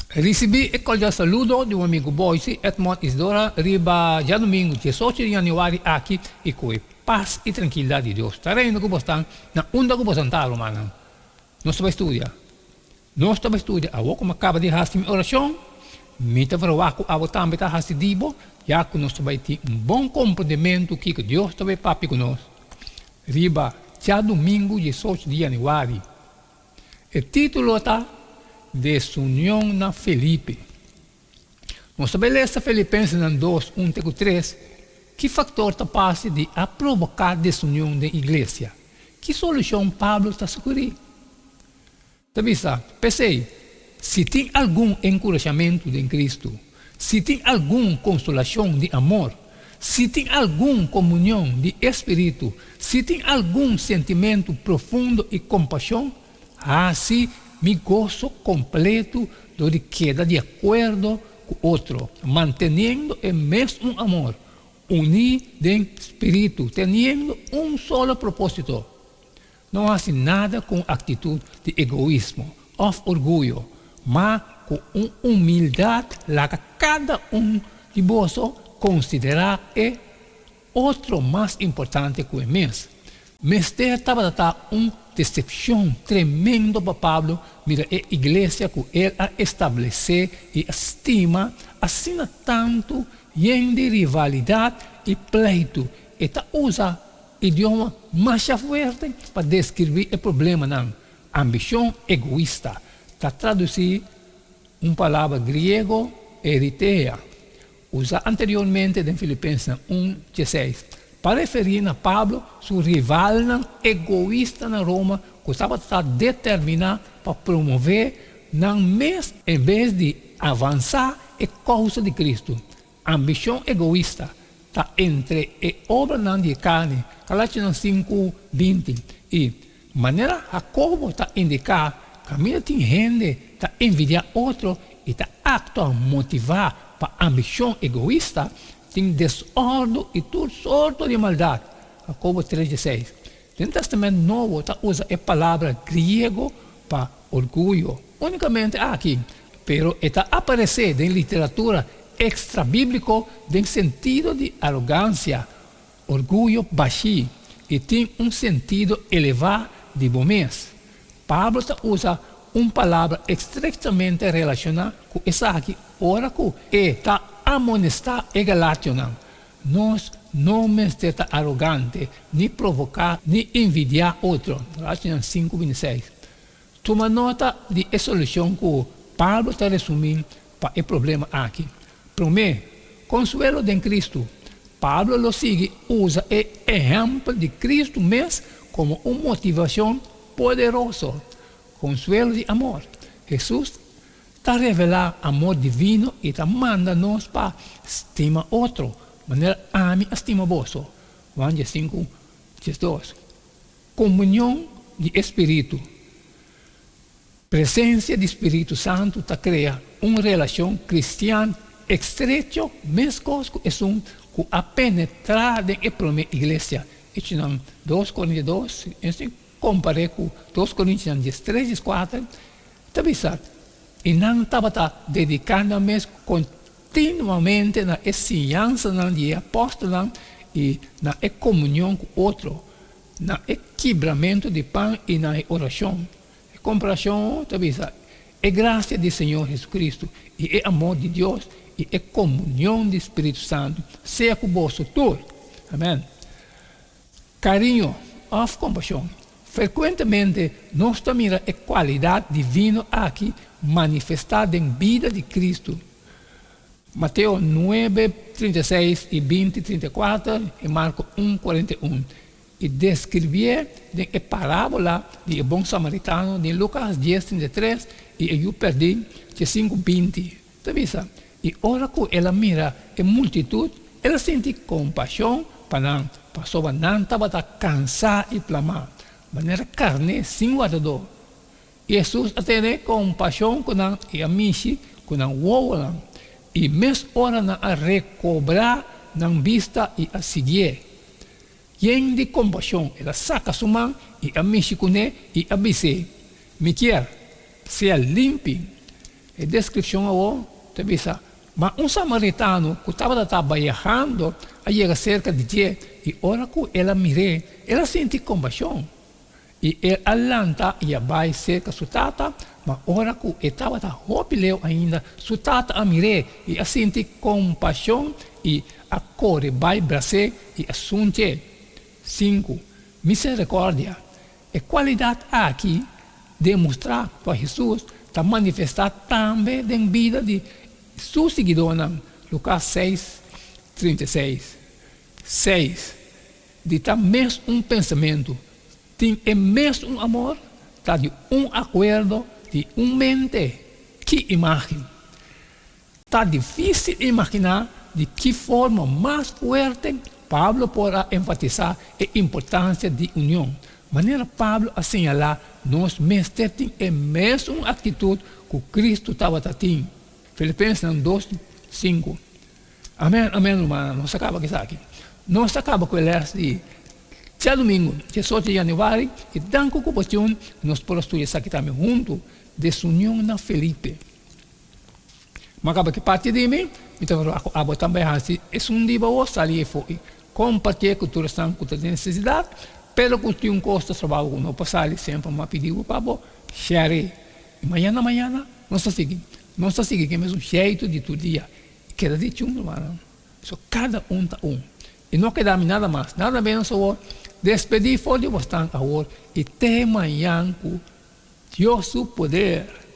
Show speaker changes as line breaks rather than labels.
Risibí e kordial saludo di un amigu Boyce Edmond Isidora riba djadumingu diesocho di yanüari aki i ku e pas i trankilidat di Dios ta reina ku bosnan na unda ku bosan ta, rumannan. Nos ta bai studia. Nos ta bai studia awor ku mi a kaba di hasi mi orashon. Mi ta verwagt ku abo tambe ta hasi di bo, ya ku nos ta bai tin un bon komprendementu kiko Dios ta bai papia ku nos riba djadumingu diesocho di yanüari. E título ta Desunion na Felipe. Nos ta bai lesa Filipensenan dos, un te ku tres. Ki faktor ta parse di a proboká desunion den iglesia? Ki solushon Pablo ta sugerí? Ta bisa, P'esei, si tin algun enkurashamentu den Kristu, si tin algun konsolashon di amor, si tin algun komunion di e spiritu, si tin algun sentimentu profundo i kompashon, hasi mi goso kompletu dor di keda di akuerdo ku otro, manteniendo e mes un amor, uní den spiritu, teniendo un solo propósito. No hasi nada ku un aktitut di egoismo òf orguyo, ma ku un humildat laga kada un di boso konsiderá e otro mas importante ku e mes. Mester tabata ta un desepshon tremendo pa Pablo mira e iglesia ku el a establesé i a stima asina tantu yen di rivalidat i pleitu. E ta usa Idioma masha fuerte pa deskribí e problemanan. Ambishon egoista ta tradusí un palabra griego eritea, usá anteriormente den Filipensenan un dieseis, pa referí na Pablo su rivalnan egoista na Roma ku tabata determiná pa promové nan mes en bes di avansá e kousa di Kristu. Ambishon egoista ta entre e obranan di e karni, Galationan sinku, binti, i, manera Hakobo ta indiká, kaminda tin hende ta envidiá otro i ta aktua motivá pa ambishon egoista, tin desòrdu i tur sorto di maldat, Hakobo tres dieseis. Den Tèstamènt Nobo ta usa e palabra griego pa orguyo únikamente aki, pero e ta aparesé den literatura ekstrabíbliko den sentido di arogansia, orguyo bashí i tin un sentido elevá di bo mes. Pablo ta usa un palabra estrechtamente relashoná ku esaki ora ku e ta amonestá e galationan, Nos no mester ta arogante, ni provoká, ni envidiá otro. Galationan sinku binti seis. Tuma nota di e solushon ku Pablo ta resumí pa e problema aki. Promé, konsuelo den Kristu. Pablo lo sigui usa e ehèmpel di Kristu mes komo un motivashon poderoso. Konsuelo di amor. Hesus Ta revelá amor divino i ta manda nos pa stima otro manera ami a stima boso. Juan diesinku, diesdos. Komunion di e Spiritu. Presensia di Spiritu Santu ta krea un relashon kristian estrecho meskos ku esun ku a penetrá den e promé iglesia, Echonan dos Korintios dos, Kompar'é ku dos Korintianan diestres dieskuater ta bisa, I nan tabata dediká nan mes kontinuamente na e siñansanan di e apòstelnan i na e komunion ku otro, na e kibramentu di pan i na e orashon. E komparashon ta bisa, E grasia di Señor Hesukristu i e amor di Dios i e komunion di Spiritu Santu sea ku boso tur. Amèn. Kariño òf kompashon. Frekuentemente nos ta mira e kualidat divino aki manifestá den bida di Kristu. Mateo nuebe, 36 i 20, 34 i Marko un, 41, i deskribié den e parábola di e bon samaritano den Lukas dies, 33 i e yu pèrdí diesinku, 20. Ta bisa, I ora ku el a mira e multitut, el a sinti kompashon pa nan, pasobra nan tabata kansá i plamá, manera karné sin wardadó. I Hesus a tene kompashon ku nan i a mishi ku nan wowonan, i mes ora nan a rekobrá nan bista i a siguié. Yen di kompashon, el a saka su man i a mishi kuné i a bis'é, Mi kier, sea limpi. E deskripshon awor ta bisa, Ma un samaritano ku tabata ta biahando a yega serka di dje, i ora ku el a mir'é, el a sinti kompashon. I el a lanta i a bai serka su tata, ma ora ku e tabata hopi leu ainda, su tata a mir'é i a sinti kompashon i a kore bai bras'é i a sunch'é. Sinku, Miserikòrdia. E kualidat aki demostrá pa Hesus ta manifestá tambe den bida di su siguidónan, Lukas seis, 36. Seis, Di ta mes un pensamentu, tin e mes un amor, ta di un akuerdo, di un mente. Ki imágen! Ta difísil imaginá di ki forma mas fuerte Pablo por a enfatisá e importansia di union. Manera Pablo a señalá, nos mester tin e mesun aktitut ku Kristu tabata tin. Filipensenan dos, sinku. Amèn, amèn, rumannan, nos a kaba ku esaki. Nos a kaba ku e lès di djadumingu, diesocho di yanüari, i danki ku oportun nos por a studia esaki tambe huntu, Desunion na Felipe. Ma kaba ki parti di mi, mi ta roga ku abo tambe hasi esun di bo sali efo i kompartié ku tur esnan ku ta den nesesidat, pero ku tin un kos ta stroba bo ku no por sali, semper mi a pidi bo pa bo share. I mañana mañana nos ta sigui, nos ta sigui ku e mesun sheitu di tur dia. I keda di chun, rumannan. So kada un ta un. I no keda mi nada mas, nada menos awor, despedí for di bosnan awor i te mañan ku Dios su poder.